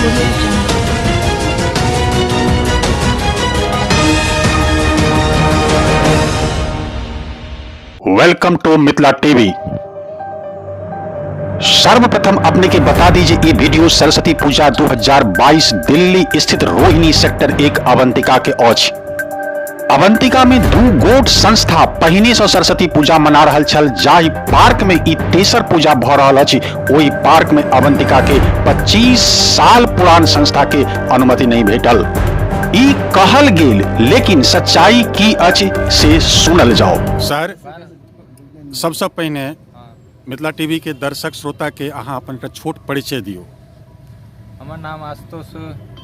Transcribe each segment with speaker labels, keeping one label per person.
Speaker 1: Audio Jungle.
Speaker 2: Welcome to Mithila TV. सर्वप्रथम अपने के बता दीजिए ये वीडियो सरस्वती पूजा 2022 दिल्ली स्थित रोहिणी सेक्टर 1 अवंतिका के अछि। अवंतिका में दू गोट संस्था पहिने से सरस्वती पूजा मना रहल छल। जाहि पार्क में ई तेसर पूजा भ रहल अछि ओहि पार्क में अवंतिका के 25 साल पुरान संस्था के अनुमति नहीं भेटल ई कहल गेल, लेकिन सच्चाई की अछि से सुनल जाओ।
Speaker 3: सर, सबसँ पहिने मिथिला टीवी के दर्शक श्रोता के अहाँ अपन एकटा छोट परिचय दियौ।
Speaker 4: हमर नाम आशुतोष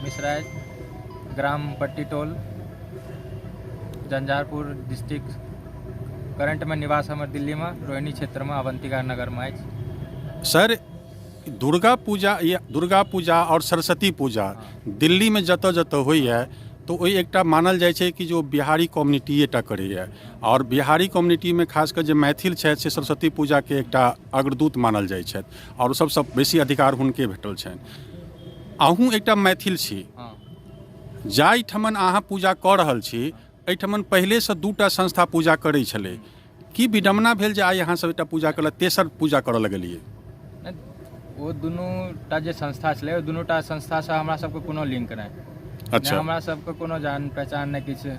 Speaker 4: मिश्रा अछि, ग्राम पट्टी टोल, झंझारपुर डिस्ट्रिक्ट। करंटमे निवास हमर दिल्लीमे रोहिणी क्षेत्रमे अवंतिका नगरमे अछि।
Speaker 3: सर, दुर्गा पूजा या दुर्गा पूजा आओर सरस्वती पूजा दिल्लीमे जतऽ जतऽ होइए तऽ ओहि एकटा मानल जाइ छै कि जो बिहारी कम्युनिटीए टा करैए, आओर बिहारी कम्युनिटीमे खास कऽ जे मैथिल छथि से सरस्वती पूजाके एकटा अग्रदूत मानल जाइ छथि आओर सबसँ बेसी अधिकार हुनके भेटल छनि। अहूँ एकटा मैथिल छी। जाहिठमन अहाँ पूजा कऽ रहल छी एहिठमन पहिलेसँ दूटा संस्था पूजा करै छलै, की विडम्बना भेल जे आइ अहाँ सब एकटा पूजा करऽ तेसर पूजा करऽ लगलियै?
Speaker 4: नहि, ओ दुनूटा जे संस्था छलै ओ दुनूटा संस्थासँ हमरा सबके कोनो लिंक नहि। नहि हमरा सबके कोनो जान पहचान नहि किछु।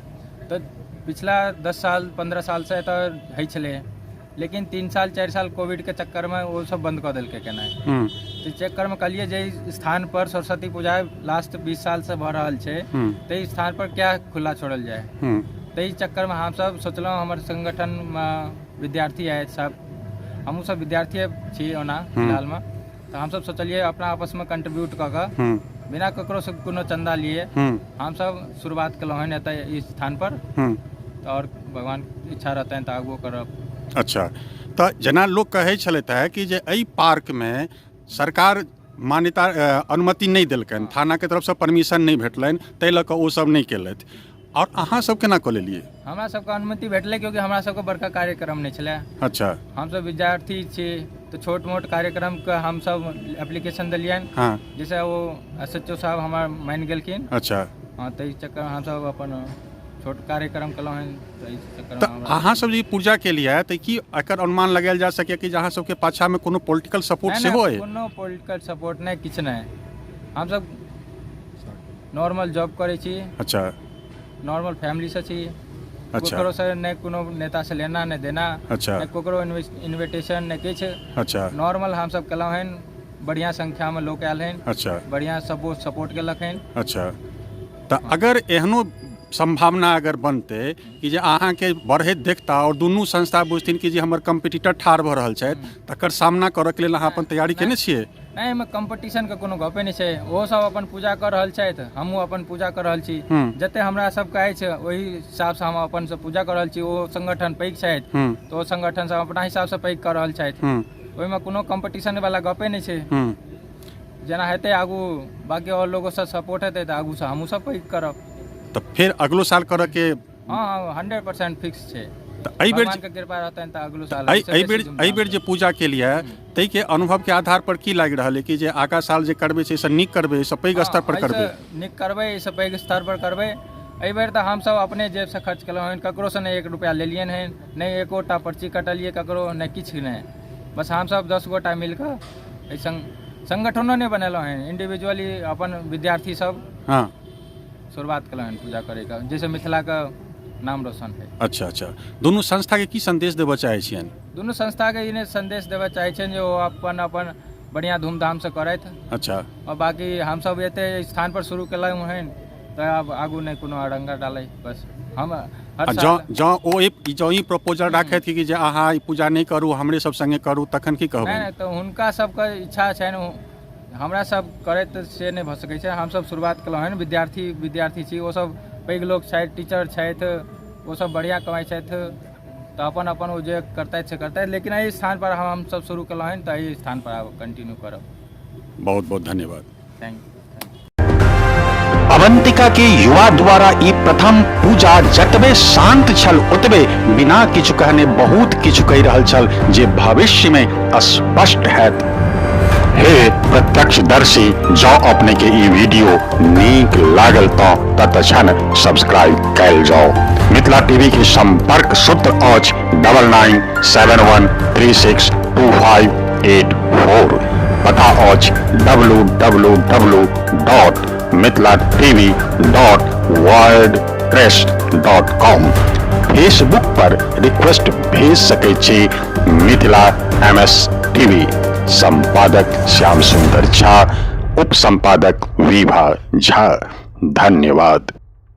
Speaker 4: तऽ पिछला 10 साल 15 सालसँ एतऽ होइ छलै, लेकिन 3 साल 4 साल कोविडके चक्करमे ओ सब बन्द कऽ देलकै केनाइ। तऽ चक्करमे कहलियै जे स्थान पर सरस्वती पूजा लास्ट 20 सालसँ भऽ रहल छै ताहि स्थान पर क्या खुला छोड़ल जाय। ताहि चक्करमे हमसब सोचलहुँ, हमर संगठनमे विद्यार्थी आयल सब, हमहूँ सब विद्यार्थी छी ओना फिलहालमे, तऽ हमसब सोचलियै अपना आपसमे कंट्रीब्यूट कऽ कऽ बिना ककरोसँ कोनो चन्दा लिए हमसब शुरुआत केलहुँ हन एतऽ ई स्थान पर, तऽ आओर भगवान इच्छा रहतनि तऽ आगुओ करब।
Speaker 3: अच्छा, तऽ जेना लोक कहै छलथि हेँ कि जे एहि पार्कमे सरकार मान्यता अनुमति नहि देलकनि, थानाके तरफसँ परमिशन नहि भेटलनि, ताहि लऽ कऽ ओ सब नहि केलथि, आओर अहाँ सब केना कऽ लेलियै?
Speaker 4: हमरा सबके अनुमति भेटलै क्योंकि हमरा सबके बड़का कार्यक्रम नहि छलै। हमसब विद्यार्थी छी तऽ छोट मोट कार्यक्रमके हमसब एप्लीकेशन देलियनि। जाहिसँ ओ एस एच ओ साहब हमर मानि गेलखिन। हँ, ताहि चक्करमे हमसब अपन छोट कार्यक्रम केलहुँ हन।
Speaker 3: तऽ अहाँ सब जे पूजा केलियै तऽ की एकर अनुमान लगायल जा सकैए कि जे अहाँ सबके पाछामे कोनो पॉलिटिकल सपोर्ट सेहो अइ?
Speaker 4: कोनो पॉलिटिकल सपोर्ट नहि, किछु नहि, हमसब नॉर्मल जॉब करै छी। नॉर्मल फैमिलीसँ छी। ककरोसँ नहि कोनो नेतासँ लेना नहि देना। नहि ककरो इन्विटेशन नहि किछु। नॉर्मल हमसब केलहुँ हन, बढ़िआँ संख्यामे लोक आयल हन। बढ़िआँ सब सपोर्ट केलक हन।
Speaker 3: अच्छा, तऽ अगर एहनो सम्भावना अगर बनतै कि जे अहाँके बढ़ैत देखता आओर दुनू संस्था बुझथिन कि जे हमर कम्पिटिटर ठाढ़ भऽ रहल छथि, तकर सामना करऽके लेल अहाँ अपन तैयारी केने छियै?
Speaker 4: नहि, एहिमे कम्पिटिशनके कोनो गपे नहि छै। ओहो सब अपन पूजा कऽ रहल छथि, हमहूँ अपन पूजा कऽ रहल छी। जते हमरा सबके अछि ओहि हिसाबसँ हम अपन से पूजा कऽ रहल छी। ओ संगठन पैघ छथि तऽ ओ संगठन सब अपना हिसाबसँ पैघ कऽ रहल छथि। ओहिमे कोनो कम्पिटिशन वाला गपे नहि छै। जेना हेतै आगू बाकी आओर लोगो सब सपोर्ट हेतै तऽ आगूसँ हमहूँ सब पैघ करब।
Speaker 3: तऽ फेर अगलो साल करऽ के?
Speaker 4: हँ हँ, 100% फिक्स छै।
Speaker 3: तऽ एहि बेर
Speaker 4: भगवानके कृपा रहतनि तऽ अगलो साल
Speaker 3: एहि बेर एहि बेर जे पूजा केलियै ताहिके अनुभवके आधार पर की लागि रहल है कि जे आगा साल जे करबै से नीक करबै, एहिसँ पैघ स्तर पर करबै?
Speaker 4: नीक करबै, एहिसँ पैघ स्तर पर करबै। एहि बेर तऽ हमसब अपने जेबसँ खर्च केलहुँ हन, ककरोसँ नहि 1 रुपैआ लेलियनि हन, नहि एकोटा पर्ची कटलियै ककरो, नहि किछु नहि। बस हमसब 10 गोटा मिलकऽ एहि संगठनो नहि बनेलहुँ हन, इंडिविजुअली अपन विद्यार्थी सब शुरुआत केलहुँ हन पूजा करैके, जाहिसँ मिथिलाके नाम रोशन है।
Speaker 3: अच्छा अच्छा, दुनू संस्थाके की संदेश देबऽ चाहै छियनि?
Speaker 4: दुनू संस्थाके ई संदेश देबऽ चाहै छियनि जे ओ अपन अपन बढ़िआँ धूमधामसँ करथि। आओर बाकी हमसब एते स्थान पर शुरू केलहुँ हन तऽ आब आगू नहि कोनो अड़ंगा डालै, बस हम हर साल
Speaker 3: जँ ओ जँ ई प्रपोजल राखथि कि जे अहाँ ई पूजा नहि करू, हमरे सब संगे करू, तखन की कहबै?
Speaker 4: नहि, तऽ हुनका सबके इच्छा छनि, हमरा सब करैत से नहि भऽ सकै छै। हमसब शुरुआत केलहुँ हन, विद्यार्थी छी, ओ सब पैघ लोक छथि, टीचर छथि, ओ सब बढ़िआँ कमाइ छथि, तऽ अपन अपन ओ जे करतथि से करतथि, लेकिन एहि स्थान पर हमसब शुरू केलहुँ हन तऽ एहि स्थान पर आब कंटिन्यू करब।
Speaker 3: बहुत बहुत धन्यवाद।
Speaker 4: Thank you.
Speaker 2: Avantika के युवा द्वारा ई प्रथम पूजा जतबे शांत छल ओतबे बिना किछु कहने बहुत किछु कहि रहल छल जे भविष्य में स्पष्ट हैत। हे प्रत्यक्षदर्शी, जँ अपने के ई वीडियो नीक लागल तऽ तत्क्षण सब्सक्राइब कयल जाउ। मिथिला टीवी के संपर्क सूत्र अछि 9971362584। पता अछि www.mithilatv.wordpress.com। Facebook पर रिक्वेस्ट भेज सकै छी मिथिला एम एस टीवी। संपादक श्याम सुंदर झा, उप संपादक विभा झा। धन्यवाद।